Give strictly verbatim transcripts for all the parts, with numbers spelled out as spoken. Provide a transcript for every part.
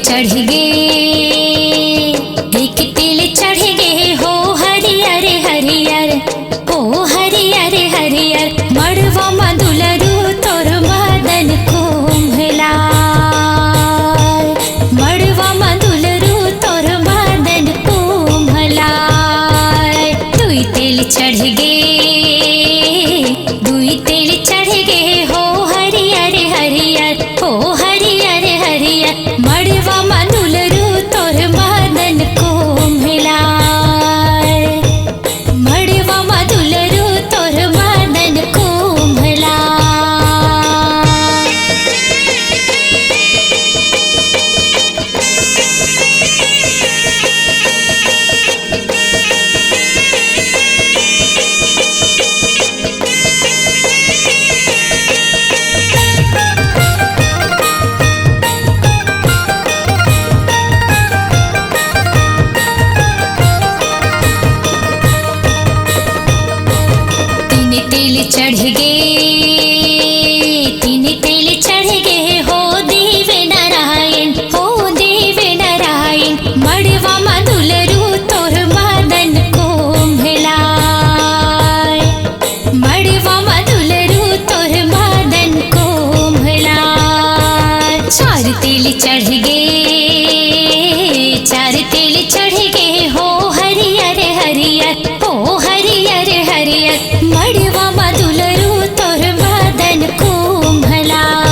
चढ़ गे, एक तेल चढ़ गे हो हरियर हरियर, हो हरियर हरियर। मड़वा म दुलरू तोर मदन कुम्हलाय, मड़वा म दुलरू तोर मदन कुम्हलाय। दुई तेल चढ़ गे, दुई तेल चढ़ गे हो हरियर हरियर, हो हरियर हरियर। मड़वा म दुलरू तोर मदन कुम्हलाय, मड़वा म दुलरू तोर मदन कुम्हलाय। तीन तेल चढ़ गे, तीन तेल चढ़ गे हो देव नारायण, हो देव नारायण। मड़वा म दुलरू तोर मदन कुम्हलाय, मड़वा म दुलरू तोर मदन कुम्हलाय। चार तेल चढ़ गे, चार तेल चढ़ गे हो हरियर हरियर, हो हरियर हरियर। मड़वा म दुलरू तोर मदन कुम्हलाय।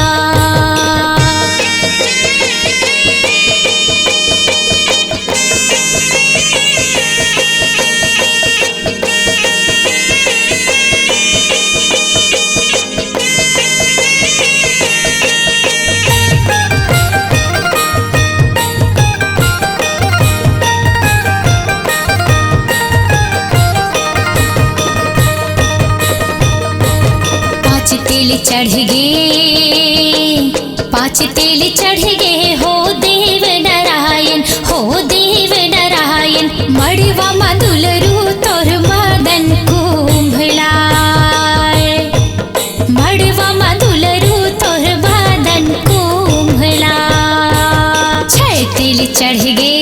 पाँच तेल चढ़ गे, पाँच तेल चढ़ गे हो देव नारायण, हो देव नारायण। मड़वा म दुलरू तोर मदन कुम्हलाय, मड़वा म दुलरू तोर मदन कुम्हलाय। छै तेल चढ़ गे,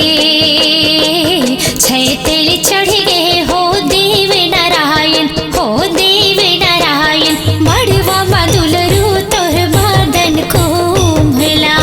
छै तेल चढ़ गे हो देव नारायण, हो देव नारायण। मड़वा म दुलरू तोर मदन कुम्हलाय।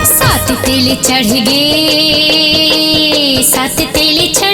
सात तेल चढ़ गे, सात तेल चढ़